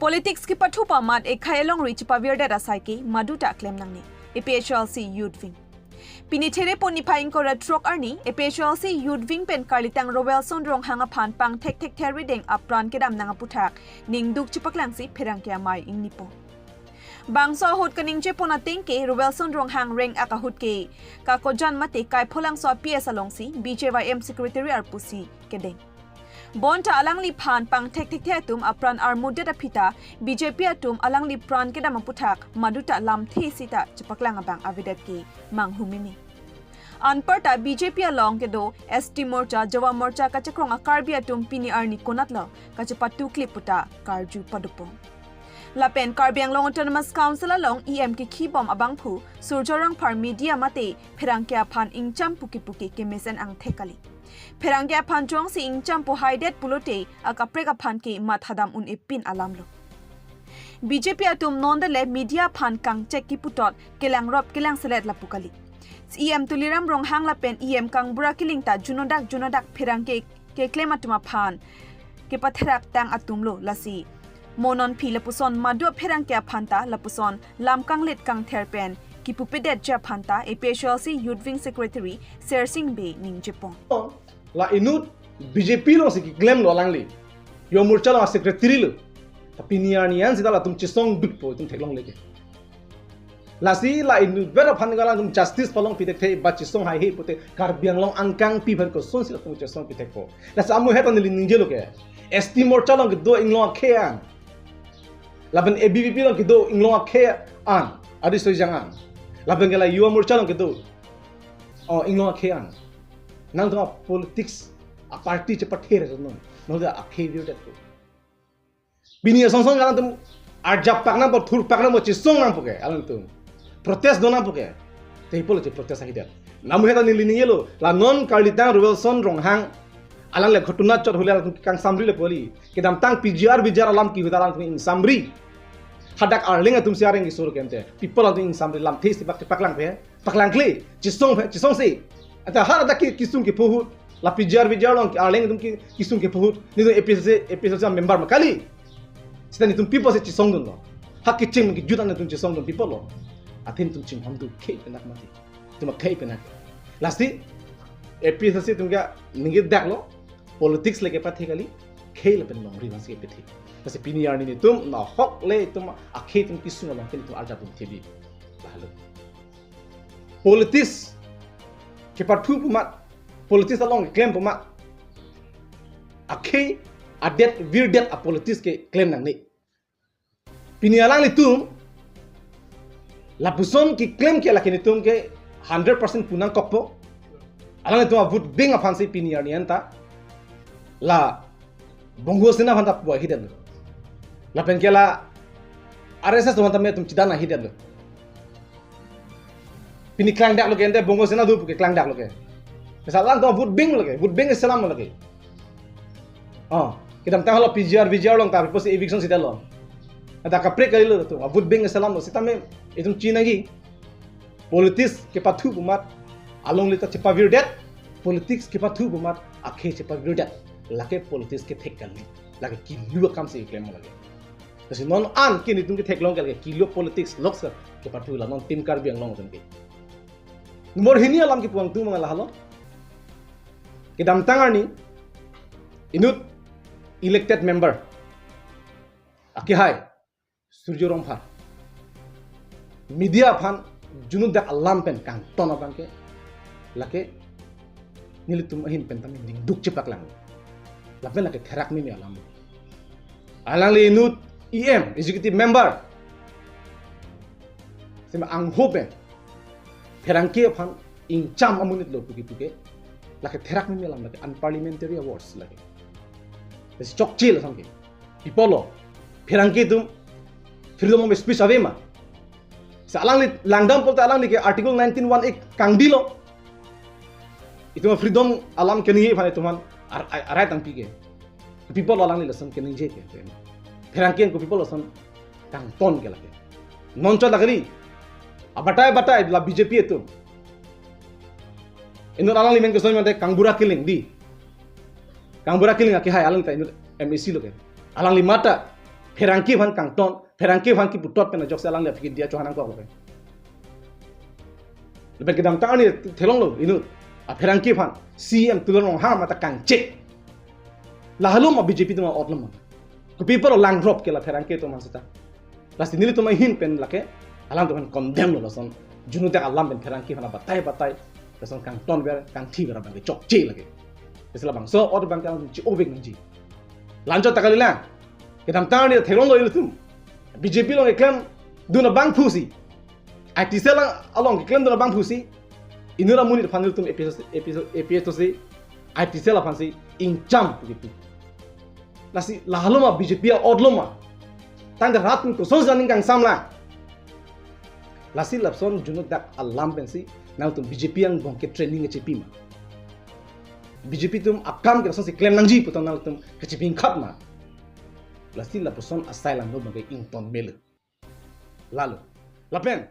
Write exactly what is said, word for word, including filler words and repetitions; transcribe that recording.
Politics kepathu pu amat ekhei elongri chepavirdet asai ke maduta klem nangne, A P H L C Youth Wing. Pini Therepo niphai ingkoi ra throk arni A P H L C Youth Wing pen karlitang Roelson Ronghang aphan pangthek thekthe rideng apran kedam nang aputhak ningduk chepaklangsi pherangke amei ingnipon. Bangso ahut kaningjepon ateng ke Roelson Ronghang reng-ak ahut ke Kakojan mate Kaipholangso a-P S alongsi B J Y M secretary arpusi kedeng. Bonta alangliphan pangthek thekthe atum apran armudet aphi ta B J P atum alangli pran kedam aputhak maduta lamthe sita chepaklang abang avedet ke manghumeme. Anparta B J P along kedo S T Morcha, Jawa Morcha kachekrong a-Karbi atum pini arni konatlo kachepatukli puta karju padopon. Lapen Karbi Anglong Autonomous Council along E M kekhibom abangphu Surjya Rongphar media mate pherangke aphan ingcham puke puke kemesen angthek kali. Pherangke aphan jongsi ingcham pu haidet pulote akaprek aphan ke mathadam un-e pin alamlo. B J P atum nonde le media aphan kangchek kiputot kelangrop kelangselet lapu kali. C E M Tuliram Ronghang lapen E M Kangbura Killing ta junodak junodak pherangke keklem atum aphan kepatherak tang atumlo, lasi mo non phi lapuson madu pherangke aphan ta lapuson lam kanglit kangther pen kipupedet je aphan ta A P H L C Youth Wing Secretary Sersing Bey ningjepon. La inut B J P alongsi keklemlo alangli. Yuva Morcha along secretary lo. Tapi pini arni an sita latum chesongdukpo itum theklongle ke. Lasi la inutvet aphan alangtum justice palong pithekthe ba chesong haihe pute Karbi Anglong angkangpi aphan kosonsi latum chesong pithekpo. Lasi amu heta neli ningjelo ke. S T Morcha along kedo inglong akhei an. Lapen A B V P along kedo inglong akhei an. Adi soi jang an. Lapen ke la Yuva Morcha along kedo. Oh, inglong akhei an. Nangtum a-politics a-party chepather non. Nonde akhei virdetpo. Pini asong song alangtum arjap pak nangpo, thur pak nangpo, chesong nangpo ke alangtum. Protest do nangpo ke. Te ipo lo che protest ahidet. Amu heta neli ningjelo, la non karlitang Roelson Ronghang alangli ghotona chot hule alangtum kangsamri le poli. Kedamtang P G R V G R alam kihuta alangtum ingsamri. Hadak Arleng atumsi areng kisur kente. People alangtum ingsamri, lamthe si pak paklang pe. Paklangkle, chesong, chesongse. Anta har ada ki, kisung kepu ahut, la P G R V G R along, Arleng atum ki, kisung kepu ahut, netum A P H L C, A P H L C member ma kali. Sita netum people si chesongdunlo. Ha kecheng kejut an netum chesongdun people lo. Athe netum chinghon do khei penak mati. Itum khei penak. Lasi, A P H L C atum ke ningje daklo, politics le kepathe kali, khei lapen longri vansi kepathe. Lasi pini arni netum, nahok le itum, akhei atum kisung along ke netum arjap dun thebi. Lalu. Politics kepathu pu amat, politics along keklem pu amat, akhei adet virdet a-politics keklem nangne. Pini alanglitum lapuson keklem ke lake netum ke hundred percent pu nangkokpo. Alanglitum a-vote bank aphansi pini arni anta la Bongo Sena aphanta pu ahidetlo. Lapen ke la R S S aphanta netum chedan ahidetlo. Pini klangdaklo ke, ante Bongo Sena do puke klangdaklo ke. Misal alangtum vote bank lo ke, vote bank selam lo ke. Oh, kedamtang hala P G R V G R along ta pusi eviction sitelo. Anta kaprek kalilo tu, vote bank selamlo, sitame itum chinagi. Politics kepathu pu amat alongle ta chepavirdet, politics kepathu pu amat akhei chepavirdet. Lake politics kethek kali. Lake kilu akamsi keklem lake. Lasi non an ke netum ketheklong ke lake kilu politics loksa kepathu la non Team Karbi Anglong atum ke. Nomor hini alam kepu angtung mangala halo. Kedamtang arni inut elected member akehai Surjya Rongphar media aphan junudak alam pen kangton abang ke lake nelitum ahin pen tame ningduk chepaklang. Lapen lake therak meme alam. Alangli inut E M, executive member. Sema angho pen pherangke aphan ingcham amonit lo puke puke. Lake therak meme alam, lake unparliamentary words lake. Lasi chokche lo samke. People lo, pherangke atum freedom of speech ave ma? Sa alangli langdam pulote alangli ke Article nineteen one A kangdilo. Itum freedom alam keningje aphan itum aphan ar-, ar-, arai tangpi ke. People lo alangli lason keningje ke. Pherangke ko people lason kangton ke lake. Non chot lake ri. Abatai batai la B J P atum. Inut alangli men keson mate Kangbura Killing di. Kangbura Killing akehai alangli ta inut M A C lo ke. Alangli mata Pherangke aphan kangton, pherangke aphan kiputot pen ajoksi alangli aphi ke diya chohan nangkok lo pen. Lapen kedamtang arni theklonglo inut, a pherangke aphan C M Tuliram Ronghang mata kangchek. Lahelo ma B J P atum a-ot lo ma? Kopi apotlo langrop ke la pherangke atum aphan seta? Lasi nelitum ahin pen lake alangtum aphan condemn lo lason. Junut dak alam pen pherangke aphan abatai batai lason kangtonver, kangthiver abang ke chokche lake. Lasi labangso ot abang ke alangtum chi-ovek nangji. La-anchot ta kalilang. Kedamtang arni theklonglo ilitum. B J P along keklemdun abangphu si, I T cell along keklemdun abangphu si, inut amonit aphan ilitum A P H L C, A P H L C, A P H L C, I T cell aphan si ingcham begitu. Lasi lahelo ma B J P a-ot lo ma? Tangte rat atum kosonsi aning kangsam lang? Lasi lapuson junut dak alam pensi nangtum B J P angbong ke training kechepi ma? B J P atum akam ke lasonsi klem nangji pu tong nangtum kachepingkhat ma? Lasi lapuson asai langno abang ke ington melo. Lalo. Lapen